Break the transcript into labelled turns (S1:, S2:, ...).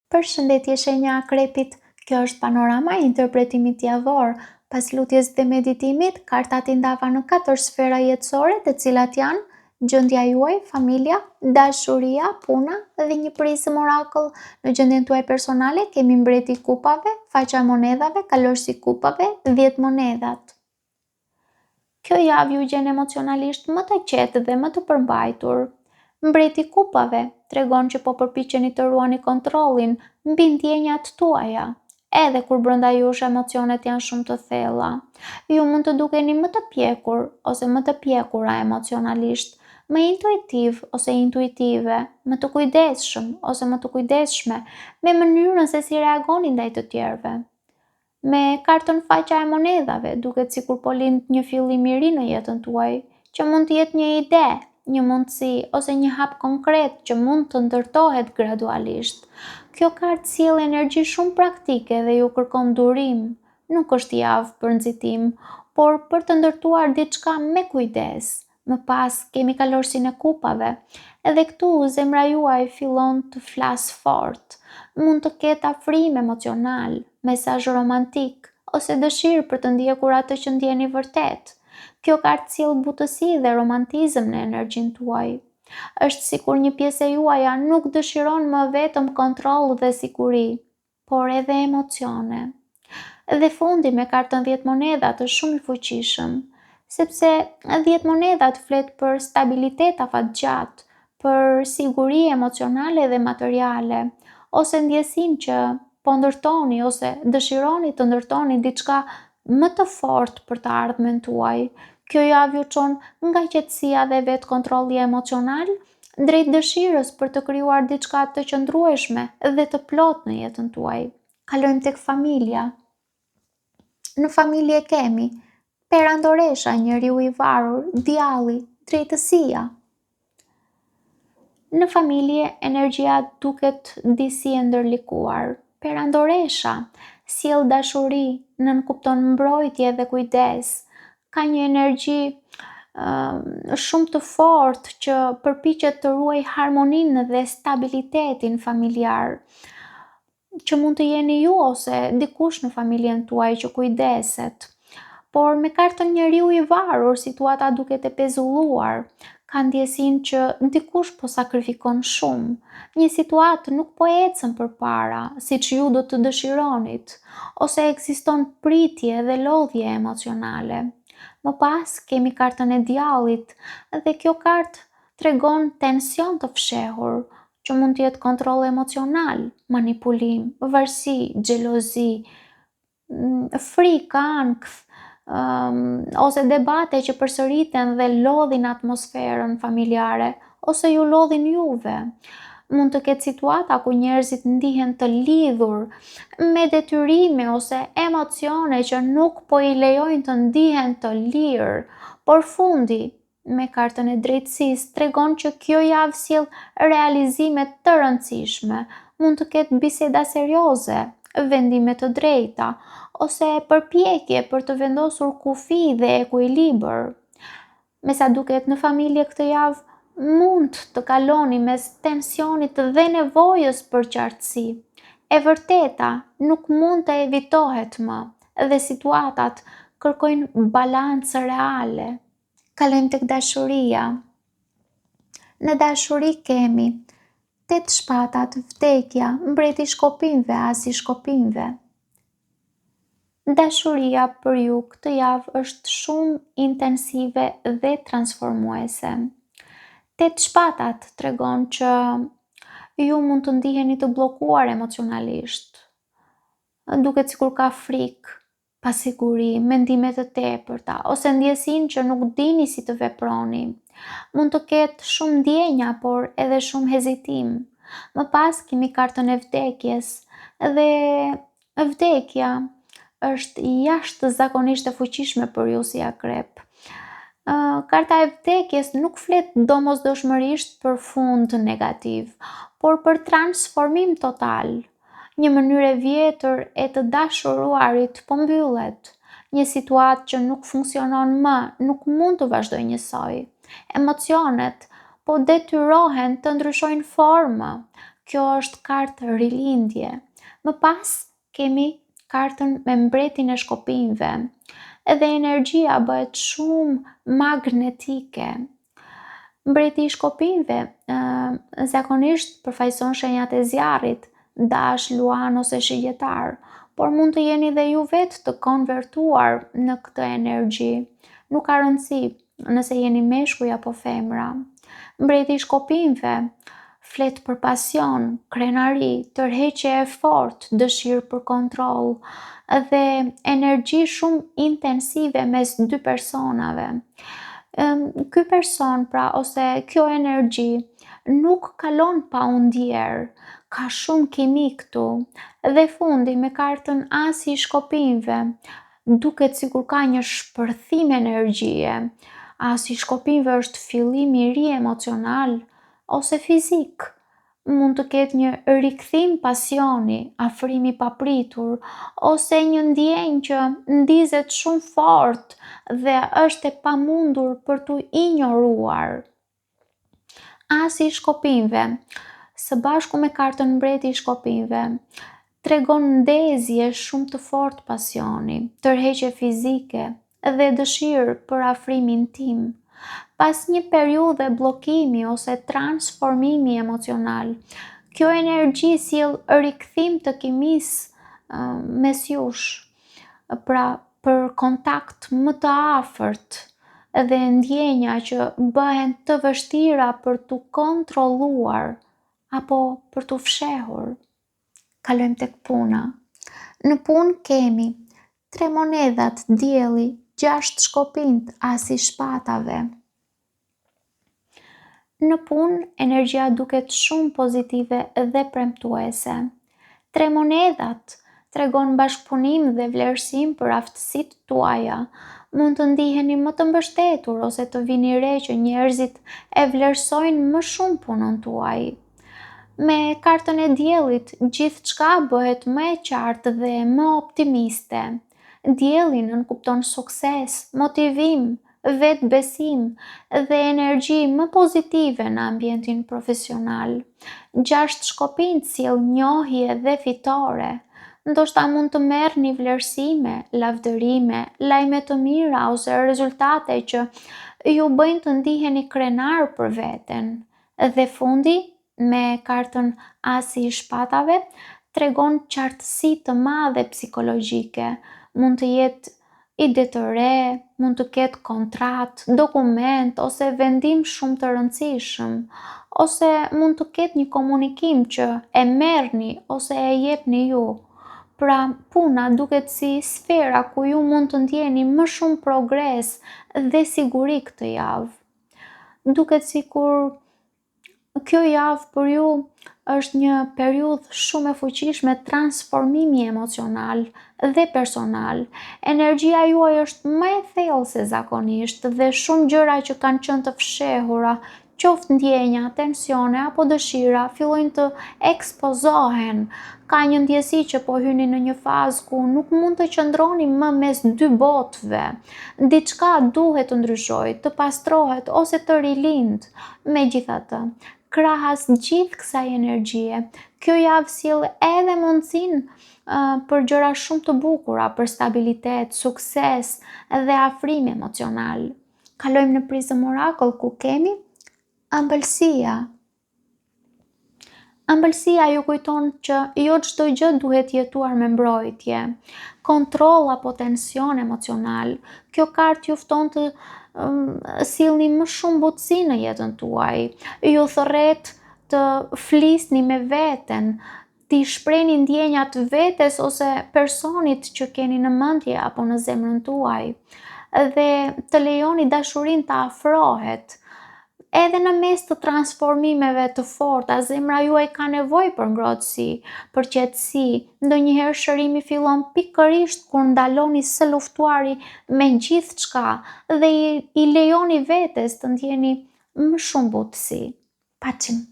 S1: Përshëndetje shenja e Akrepit, kjo është panorama e interpretimit javor. Pas lutjes dhe meditimit, kartat i ndava në katër sfera jetësore, të cilat janë gjendja juaj, familja, dashuria, puna dhe një prizëm orakull. Në gjendjen tuaj personale kemi mbreti i kupave, faqja e monedhave, kalorësi i kupave, 10 monedhat. Kjo javë ju gjen emocionalisht më të qetë dhe më të përmbajtur. Mbreti i kupave tregon që po përpiqeni të ruani kontrollin mbi ndjenjat tuaja, edhe kur brenda jush emocionet janë shumë të thella. Ju mund të dukeni më të pjekur ose më të pjekura emocionalisht, më intuitiv ose intuitive, më të kujdesshëm ose më të kujdesshme me mënyrën se si reagoni ndaj të tjerëve. Me kartën faqja e monedhave, duket sikur po lind një fillim i ri në jetën tuaj, që mund të jetë një ide, një mundësi ose një hap konkret që mund të ndërtohet gradualisht. Kjo kartë sjell energji shumë praktike dhe ju kërkon durim. Nuk është javë për nxitim, por për të ndërtuar diçka me kujdes. Më pas kemi kalorësin e kupave. Edhe këtu zemra juaj fillon të flasë fort. Mund të ketë afrim emocional, mesazh romantik ose dëshirë për të ndjekur atë që ndjeni vërtet. Kjo kartë sjell butësi dhe romantizëm në energjinë tuaj. Është sikur një pjesë e juaja nuk dëshiron më vetëm kontroll dhe siguri, por edhe emocione. Dhe fundi me kartën 10 monedhat është shumë i fuqishëm, sepse 10 monedhat flet për stabilitet afatgjatë, për siguri emocionale dhe materiale, ose ndjesinë që po ndërtoni ose dëshironi të ndërtoni diçka më të fortë për të ardhmen tuaj. Kjo javë ju çon nga qetësia dhe vetëkontrolli emocional drejt dëshirës për të krijuar diçka të qëndrueshme dhe të plotë në jetën tuaj. Kalojmë tek familja. Në familje kemi perandoresha, njeriu i varur, djalli, drejtësia. Në familje energjia duket disi e ndërlikuar. Perandoresha sjell dashuri, nënkupton mbrojtje dhe kujdes. Ka një energji shumë të fortë që përpiqet të ruajë harmoninë dhe stabilitetin familjar që mund të jeni ju ose dikush në familjen tuaj që kujdeset. Por me kartën njeriu i varur, situata duket e pezulluar, ka ndjesinë që dikush po sakrifikon shumë. Një situatë nuk po ecën përpara, siç ju do të dëshironit, ose ekziston pritje dhe lodhje emocionale. Më pas kemi kartën e djallit dhe kjo kartë tregon tension të fshehur, që mund të jetë kontroll emocional, manipulim, varësi, xhelozi, mm, frikë, ankth, um, ose debate që përsëriten dhe lodhin atmosferën familjare, ose ju lodhin juve. Mund të ketë situata ku njerëzit ndihen të lidhur me detyrime ose emocione që nuk po i lejojnë të ndihen të lirë, por fundi me kartën e drejtësisë tregon që kjo javë sjell realizime të rëndësishme. Mund të ketë biseda serioze, vendime të drejta ose përpjekje për të vendosur kufi dhe ekuilibër. Me sa duket në familje këtë javë mund të kaloni mes tensionit dhe nevojës për qartësi. E vërteta nuk mund të evitohet më dhe situatat kërkojnë balancë reale. Kalojmë tek dashuria. Në dashuri kemi tetë shpatat, vdekja, mbreti i shkopinjve, asi i shkopinjve. Dashuria për ju këtë javë është shumë intensive dhe transformuese. Tetë shpatat tregon që ju mund të ndiheni të bllokuar emocionalisht. Duket sikur ka frikë, pasiguri, mendime të tepërta ose ndjesinë që nuk dini si të veproni. Mund të ketë shumë ndjenja, por edhe shumë hezitim. Më pas kemi kartën e vdekjes dhe vdekja është jashtëzakonisht e fuqishme për ju si akrep. Karta e vdekjes nuk flet domosdoshmërisht për fund negativ, por për transformim total. Një mënyrë e vjetër e të dashuruarit po mbyllet. Një situatë që nuk funksionon më, nuk mund të vazhdojë njësoj. Emocionet po detyrohen të ndryshojnë formë. Kjo është kartë rilindje. Më pas kemi kartën me mbretin e shkopinjve. Edhe energjia bëhet shumë magnetike. Mbreti i shkopinjve zakonisht përfaqëson shenjat e zjarrit, dash, luan ose shigjetar, por mund të jeni dhe ju vetë të konvertuar në këtë energji. Nuk ka rëndësi nëse jeni meshkuj apo femra. Mbreti i shkopinjve flet për pasion, krenari, tërheqje e fortë, dëshirë për kontroll dhe energji shumë intensive mes dy personave. Ky person, pra, ose kjo energji, nuk kalon pa u ndjerë, ka shumë kimi këtu. Dhe fundi me kartën Asi i shkopinjve, duket sikur ka një shpërthim energjie. Asi i shkopinjve është fillim i ri emocional ose fizik. Mund të ketë një rikthim pasioni, afrim i papritur, ose një ndjenjë që ndizet shumë fort dhe është e pamundur për t'u injoruar. Asi i shkopinjve, së bashku me kartën mbreti i shkopinjve, tregon ndezje shumë të fortë pasioni, tërheqje fizike dhe dëshirë për afrim intim. Pas një periudhe bllokimi ose transformimi emocional, kjo energji sjell rikthim të kimisë mes jush, pra për kontakt më të afërt dhe ndjenja që bëhen të vështira për t'u kontrolluar apo për t'u fshehur. Kalojmë tek puna. Në punë kemi tre monedhat, dielli, gjashtë shkopinjtë, asi i shpatave. Në punë, energjia duket shumë pozitive dhe premtuese. Tre monedhat tregon bashkëpunim dhe vlerësim për aftësitë tuaja. Mund të ndiheni më të mbështetur ose të vini re që njerëzit e vlerësojnë më shumë punën tuaj. Me kartën e diellit, gjithçka bëhet më e qartë dhe më optimiste. Dielli nënkupton sukses, motivim, vetëbesim dhe energji më pozitive në ambientin profesional. Gjashtë shkopinjtë sjell njohje dhe fitore. Ndoshta mund të merrni vlerësime, lavdërime, lajme të mira ose rezultate që ju bëjnë të ndiheni krenar për veten. Dhe fundi, me kartën Asi i shpatave, tregon qartësi të madhe psikologjike. Mund të jetë ide të re, mund të ketë kontratë, dokument ose vendim shumë të rëndësishëm, ose mund të ketë një komunikim që e merrni ose e jepni ju. Pra, puna duket si sfera ku ju mund të ndjeni më shumë progres dhe siguri këtë javë. Duket sikur Kjo javë për ju është një periudhë shumë e fuqishme transformimi emocional dhe personal. Energjia juaj është më e thellë se zakonisht dhe shumë gjëra që kanë qenë të fshehura, qoftë ndjenja, tensione apo dëshira, fillojnë të ekspozohen. Ka një ndjesi që po hyni në një fazë ku nuk mund të qëndroni më mes dy botëve. Diçka duhet të ndryshojë, të pastrohet ose të rilindë. Megjithatë, krahas gjithë kësaj energjie, kjo javë sjell edhe mundësinë për gjëra shumë të bukura, për stabilitet, sukses dhe afrim emocional. Kalojmë në Prizëm Oracle ku kemi ëmbëlsia. Ëmbëlsia ju kujton që jo çdo gjë duhet jetuar me mbrojtje, kontroll apo tension emocional. Kjo kartë ju fton të um, sillni më shumë butësi në jetën tuaj. Ju thërret të flisni me veten, t'i shprehni ndjenjat vetes ose personit që keni në mendje apo në zemrën tuaj dhe të lejoni dashurinë të afrohet. Edhe në mes të transformimeve të forta, zemra juaj ka nevojë për ngrohtësi, për qetësi. Ndonjëherë shërimi fillon pikërisht kur ndaloni së luftuari me gjithçka dhe i, i lejoni vetes të ndjeni më shumë butësi. Paçim!